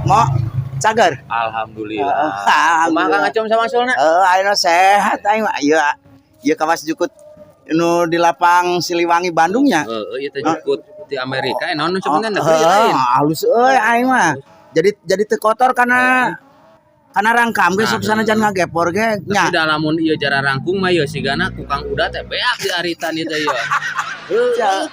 Mo, cager. Alhamdulillah. Alhamdulillah. Kumaha, Kang Acum sama Sulna? Ayeuna sehat aing mah. Ieu ieu kawas jukut nu di lapang Siliwangi Bandungnya. Heeh, ieu teh jukut di Amerika, naon nu sebenarnya negeri lain. Halus euy aing mah. Jadi teu kotor karena karena rangkam ge sok sanajan ngagepor ge nya. Tapi da lamun ieu jara rangkung mah ieu sigana ku Kang Uda teh beak di aritan ieu teh ieu. Heeh.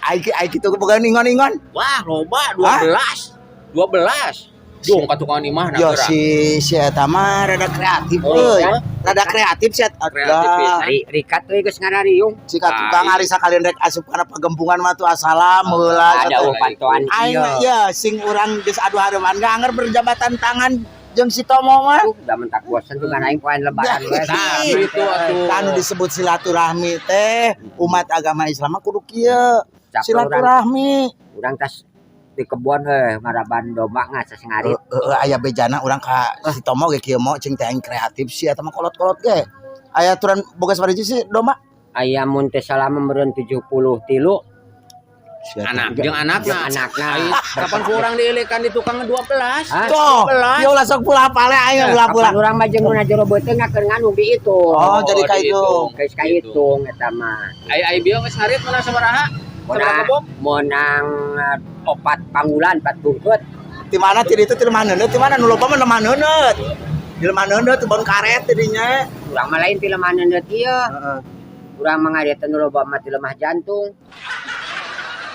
Aing aing kitu bukan ingon-ingon. Wah, loba 12. 12. Jung ka tukang imah Yo si si eta mah rada kreatif euy. Rada kreatif sih eta. Kreatif pisan. Rikat we geus ngarariung. Si ka tukang ari sakalian rek asup kana pagempungan mah tuh assalam heula. Ada pantoan Aing ieu. mah ya sing urang geus adu hareuman ge anger berjabatan tangan jeung si Tomo mah. Tuh, da mentak bosen tuh kan aing poean Lebaran we. Nah, gitu atuh. Anu disebut silaturahmi teh umat agama Islam mah kudu kieu. Silaturahmi. Urang tas di kebon heuh maraban domba ngasas ngarit. Heeh, aya bejana urang ka si Tomo ge kieu mo cing teh aing kreatif sih eta mah kolot-kolot ge. Aya aturan boga sabaraha sih domba? Aya mun teh salama meureun 73. Anak jeung anakna. Jeung anakna. Ai, kapan ku urang dielekan di tukang 12? Hah? Tuh, ya ulah sok pula pale aing ulah pula. Kapan urang mah jeung nu jero beuteung ngakeun nganu dihitung. Oh, jadi kahitung. Geus kahitung eta mah. Ai ai bieu geus ngarit meunang sabaraha? Sabaraha gebok? Meunang 4 panggulan, 4 bungkut. Di mana ti ditu ti lemah neuneut, ti mana nu loba mah lemah neuneut. Di lemah neuneut bon karet ti dinya. Urang mah lain ti lemah neuneut ieu. Heeh. Urang mah ngarit nu loba mah ti lemah jantung.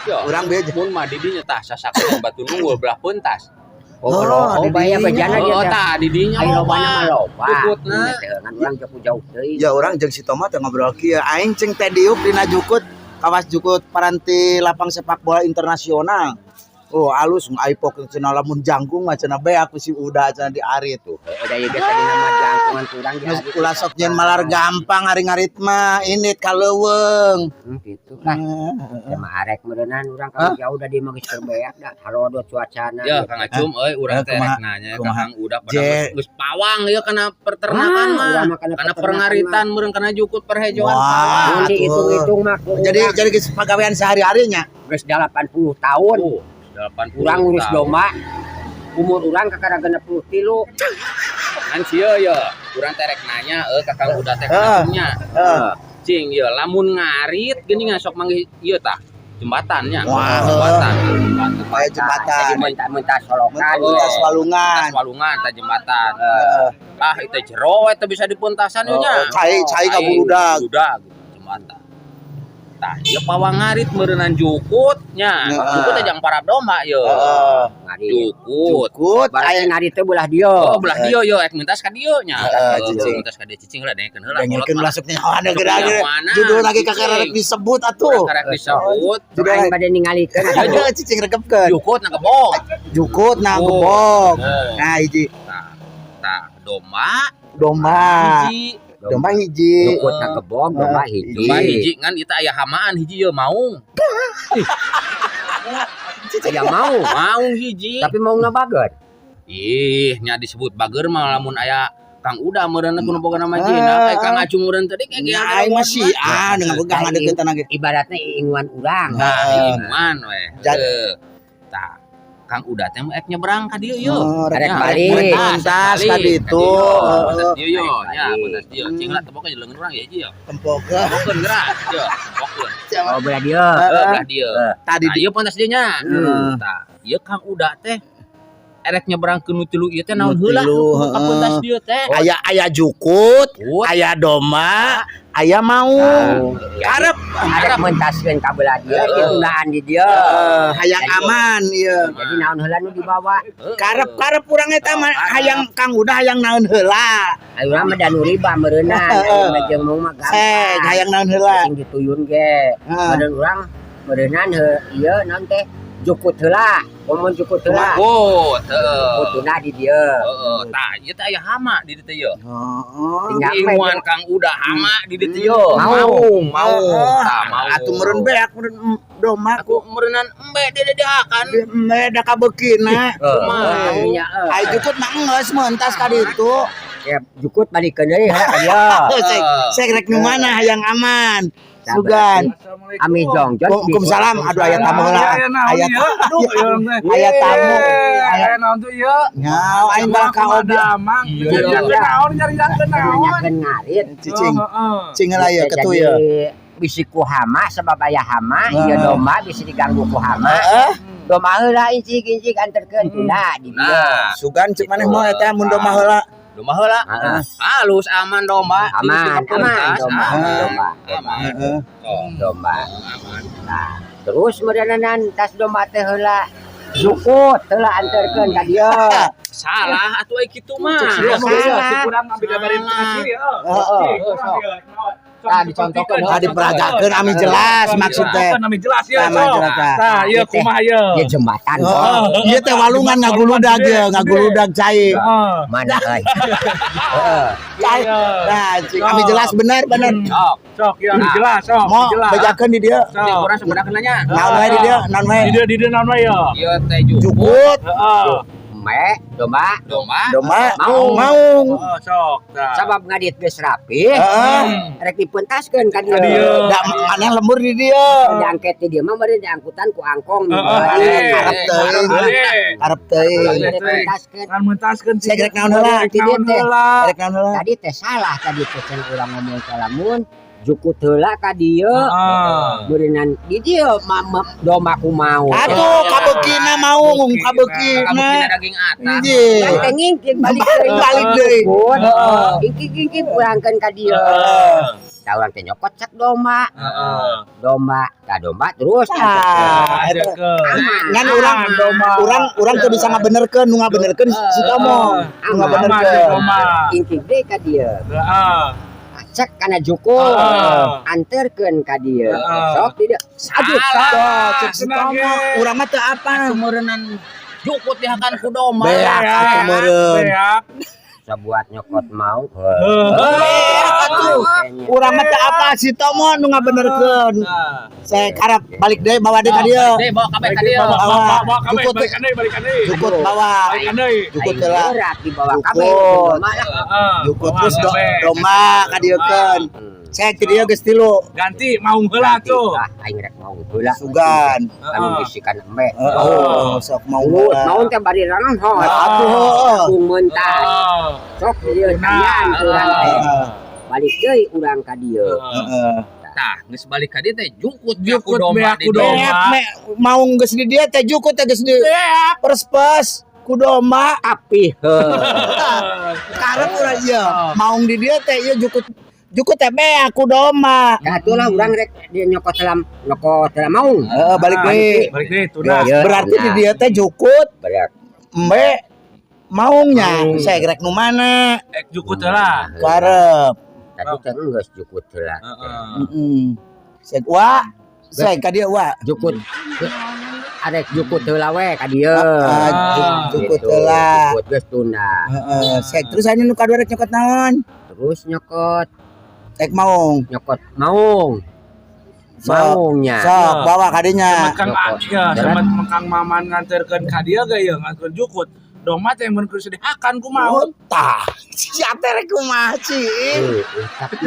Yo, Urang bieu mun mah di dinya tah sasakeun batu nunggul belah pentas. Oh, Oh, oh, di baya dinya. bejana dia Oh, teh. tah di dinya Ayo lobana mah loba. Jukutna. Nya teh ngan urang jauh deui. Ya urang jeung si Tomo teh ngobrol kieu. Aing cing teh diuk dina jukut kawas jukut paranti lapang sepak bola internasional. Oh, alus aipok cenah lamun jangkung mah cenah beak ku si Uda cenah diarit. Tuh, heuh da ieu ge tadi nama jangkungan kurang di Geus ulah sok nyeun malar gampang ari ngarit mah indit ka leuweung. Gitu lah. Teh mah arek meureunan urang ka jauh da di mah geus keur beak da harodo cuacana. Ya, Kang Acum euy urang teh Kumaha? rek nanya ka Kumaha? Kang Uda pada geus pawang ieu kana peternakan Ah, mah. urang mah kana Kana peternakan perngaritan meureun kana jukut perhejoan Wah. pawang. Mun dihitung-hitung mah ku Jadi urang jadi geus pagawean sehari-harinya. Geus 80 tahun. Oh, 80 Urang ngurus tahun. domba. Umur urang kakara 63. Kan sia ya, urang teh rek nanya euy ka Kang Uda teh nya. Heeh. Cing ieu lamun ngarit geuning sok manggih ieu tah jembatannya. Wah, Jembatan. Jembatan. Kayak jembatan. Jadi mentas solokan. Mentas walungan. Pentas walungan tah jembatan. Heeh. Lah itu jero we teu bisa dipuntasan ieu nya. Oh, cai cai ka burudag. Burudag jembatan. Tah, ieu pawang ngarit meureunan jukut nya. Heeh. Jukut teh jang parab domba ieu. Heeh. Ngarit. Jukut. Jukut Berarti aya ngarit teh belah dieu. Oh, belah dieu yo ek mintas ka dieu nya. Heeh, cicing. Mintas ka dieu cicing heula dengekeun heula. Dengekeun ulah sok nyahoan Sok geura geura. nyahoanan, Judul lagi cicing. kakara rek disebut atuh. Karek disebut. Judul Aing bade ningalikeun. Aduh, cicing rekepkeun. Jukut na gebog. Jukut na Oh. gebog. Oh. Nah, hiji Tah, tah domba domba. hiji. Domba hiji. Jukut na gebog domba hiji. Domba hiji ngan itu aya hamaan hiji ye maung. Aya mau. Maung hiji. Tapi mau bager. Ih, nya disebut bager mah lamun aya Kang Uda meureun kudu boga nama jina, kayak Kang Acum meureun tadi kayak Nah, aing mah sih ah dengan pegang ngadeukeutan lagi. Ibaratnya iinguan urang. Nah, Heeh. iman we. Jadi- Heuh. Tah, Kang Uda teh ek nyebrang ka dieu ye. Oh, Rek rek balik. rek pentas ka ditu. Pentas dieu yo, Balik. nya pentas dieu. Cing lah tebokeun leungeun urang ya hiji yo. Tempokeun. Tempokeun geura, yo, tempokeun. Oh, belah dieu. Heuh, belah dieu. Tadi Nah, ieu pentas dieu nya. Tah, ieu Kang Uda teh erek nyebrang ke nu tilu ieu teh naon Nu heula tilu, nu ka heeh. pentas dieu teh. Aya aya jukut, Jukut. Aya domba, aya maung. Karep Arek mentaskeun ka belah dieu, ditundaan di dieu. Hayang aman ieu. Jadi naon heula nu dibawa? Karep karep urang eta mah hayang Kang Uda hayang naon heula. Ayo urang mah da nu riba meureunnan. Ayo mah jeung mau mah gampang. Eh, hayang naon heula. Sing dituyun ge. Heeh. Meureun urang meureunnan heuh ieu naon teh? Jukut heula. Komun jukut heula. Jukut, heeh. Kutuna di dieu. Heeh, tah ieu teh aya hama di dieu teh ye. Heeh. Tinggal Inguan Kang Uda hama di dieu teh ye. Maung. Maung, maung. Tah maung. Atuh meureun beak meureun domba Aku meureunnan embe dia dia kan. Embe da kabeukina. Kumaha nya euy. Ai jukut mah geus mentas ka ditu. Ya jukut balikeun deui heula ka dieu. Sek sek rek nu mana hayang aman. Sugan. Ami jongjon. Waalaikumsalam. Aduh, aya tamu heula. Aya Aduh, aya tamu. Aya naon tuh ieu? Nyaw aing balah ka obi. Damang. Nyariakeun naon, nyariakeun naon. Nanyakeun ngarit. Cicing. Heeh. Cing heula ieu ketu ieu. Bisi ku hama sebab aya hama, ieu domba bisa diganggu ku hama. Heeh. Domba heula incik-incik anterkeun tunda di dieu. Nah, Sugan cek maneh moal eta mun domba heula. Domba heula. Heeh. Halus aman domba. Aman, aman domba, domba, Aman. Heeh. Domba. Aman. Nah, terus meureunan tas domba teh heula jukut heula anterkeun ka dieu. Salah atuh ai kitu mah. Salah. Kurang ambil gambarin ke kiri, Heeh. Tah dicontohkeun. Ah, diperagakeun ami jelas maksud teh. Ami jelas ya, Ami jelas, tah. Tah, ieu kumaha ieu? Ieu jembatan. Heeh. Ieu teh walungan ngaguludag ye, ngaguludag cai. Heeh. Mana euy? Heeh. Cai. Nah, cing ami jelas bener bener. Sok. Sok, ieu ami jelas, sok. Mau jelas. bejakeun di dieu. Jadi urang sebenarnya nanya. Naon wae di dieu, naon wae. Di dieu naon wae ieu? Ieu teh jukut, Jukut, Heeh. Me, domba, domba, domba, Maung. maung. Heeh, sok. Tah. sabab ngadit geus rapi, Heeh. rek dipentaskeun ka dieu. Ka dieu. Da maneh lembur di dieu. Diangket di dieu mah bari diangkutan ku angkong. Heeh. Karep teuing. Karep teuing. Dipentaskeun. Kan mentaskeun. Saya rek naon heula? Rek naon heula? Rek naon heula? Tadi teh salah tadi teh cenah urang ngomong teh lamun jukut heula ka dieu. Heeh. Beureunan di dieu domba ku mau. Atuh kabeukina maung, kabeukina. Kabeukina daging atas. Injih. Kan teh ngingkik balik deui. Balik deui. Heeh. Ingkik-ingkik pulangkeun ka dieu. Tah urang teh nyokot cek domba. Heeh. Domba, tah domba terus Ah, eta. Aman. Ngan urang urang urang teu bisa ngabenerkeun, nu ngabenerkeun si Tomo. Nu ngabenerkeun. Domba. Ingkik deui ka dieu. Heeh. Cek kana jukut. Heeh. Anterkeun ka dieu. Heeh. Sok di dieu. Aduh. Tuh, cek si Tomo, urang mah teu apa. Kemeureunan jukut dihakan ku domba. Beak atuh meureun. Beak. Sabuat nyokot mau. Beak atuh. Urang mah teu apa si Tomo nu ngabenerkeun. Saya karep balik deui bawa deui ka dieu. Deh bawa kabeh ka dieu. Bawa. Bawa kabeh, Jukut. balikan deui, balikan deui. Jukut bawa. Balikan deui. Jukut heula. Berat dibawa kabeh Jukut. domba lah. Heeh. Jukut Bawa terus kabeh. domba ka dieukeun. Cek di dieu geus tilu. Ganti maung heula tuh. Ah, aing rek mau heula. Sugan. Anu bisikan embe. Heeh, sok mau Mau heula. mau teh bari ranghot. Atuh heueuh. Kung mentas. Heeh. Sok di dieu tanyaan urang teh. Heeh. Balik deui urang ka dieu. Heeh. Tah, geus balik ka dieu teh jukut beak ku Jukut domba beak di ku dieu. domba. Beak me maung geus di dieu teh jukut teh geus di perspes ku domba. Tapi heuh. Karep urang ieu maung di dieu teh ieu jukut jukut teh beak ku domba. Tah atulah urang rek dia nyokot selam nyokot selam maung. Heeh, balik deui. Balik deui tuna. Iya. Berarti di dieu teh jukut Berak. embe maungnya. Saya rek nu mana? Ek jukut heula. Karep. Tadi teh geus jukut heula. Heeh. Heeh. Saya wa, saya ka dieu wa. Jukut arek jukut heula we ka dieu. Ah, jukut Gitu, heula. Jukut geus tunda. Heeh, saya terus anu nu kadua rek nyokot naon? Terus nyokot Rek maung. nyokot maung. Sok. Maungnya. Sok bawa kadinya. Semet Kang ya, semet Kang Maman nganterkeun ka dieu ge ieu nganterkeun jukut. Domba teh mun keur dihakan ku Oh, maung. tah. Sia teh rek kumaha cing? Tapi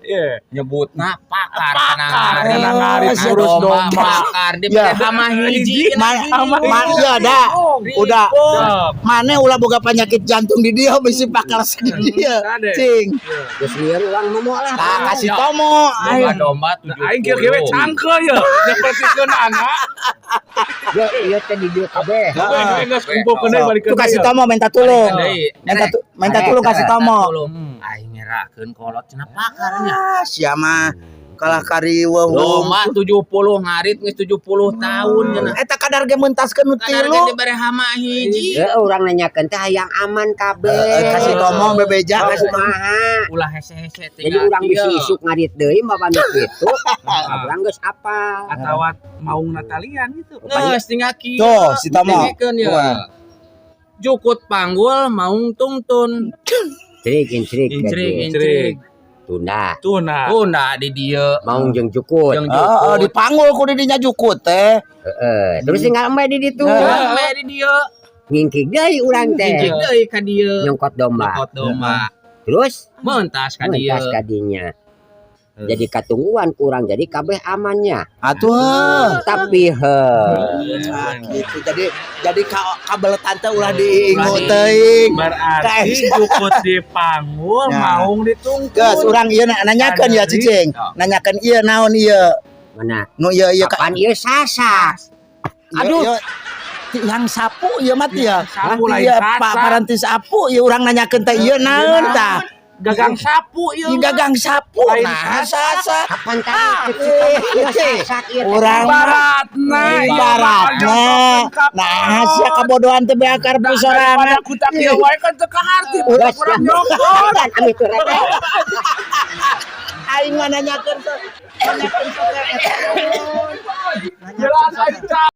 Iya. Nyebutna pakar kana Pakar, ngarit. kana ngarit, Kana ngurus domba domba. pakar dia Ya. bere hama hiji. Iya dah. Udah. Sok. Mane ulah boga penyakit jantung di dia bisi pakar di dia. Tade. Cing. geus lieur urang momo lah. Tah kasih tomo. Domba Aing. domba Nah, aing kieu kieu we 70. cangkeul ye. Nyepertikeun anak. Ye ieu teh di dieu kabeh. Kabeh geus kumpulkeun deui balikeun Tuh kasih deui. tomo minta tulung. Balikan deui. Minta tulung kasih tomo. Aing ngerakeun kolot cenah pakarnya. Ah, sia mah kalah kariweuh. Domba 70 ngarit geus 70 tahun cenah. Eta kadar ge mentaskeun nu Kadar tilu. ge dibere hama hiji. Heeh, urang nanyakeun teh hayang aman kabeh. Heeh, kasih tomo bebeja kasih tomo. Kumaha? Ulah hese-hese Jadi urang bisi isuk ngarit deui mah pamit kitu. Urang geus apal. Atawa maung Natalian gitu. Geus tinggal kieu. Tuh, si Tomo. Dengekeun ye. Kumaha? Jukut panggul maung tungtun. Crik incrik. Incrik ka dieu. incrik. Tunda. Tuna. Tunda di dieu. Maung jeung jukut. Jeung Heeh, jukut. dipanggul ku di dinya jukut teh. Heeh. Terus tinggal embe di ditu. Embe di dieu. Ngingkik deui urang teh. Incik deui ka dieu. Nyongkot domba. Nyokot domba. Terus Mentas ka dieu. mentas ka dinya. Jadi katungguan kurang jadi kabeh amannya. Atuh heuh. Tapi heuh. Nah, gitu. Jadi kabeletan teh ulah diingu teuing. Berarti jukut dipanggul, Ya. maung ditungkul. Geus urang ieu nanyakeun ya cicing. Nanyakeun ieu naon ieu? Mana? Nu ieu ieu ka Kapan ieu sasak? Aduh. Yang sapu ieu mah teh ya. Sapu lain Ieu sasak. Pak paranti sapu ieu urang nanyakeun teh ieu naon tah? Gagang sapu ieu. Ieu gagang sapu Lain nah sasak. Kapan tadi ieu sasak ieu teh? Urang mah Baratna ieu mah. baratna. Nah, sia kabodohan teh beakar Daripada sorangan. kutak ieu wae kan teu kaharti. Geus Urang nyokot. Kan ami teu rete. Aing mah nanyakeun teh. Nanyakeun teh. Jelas aing.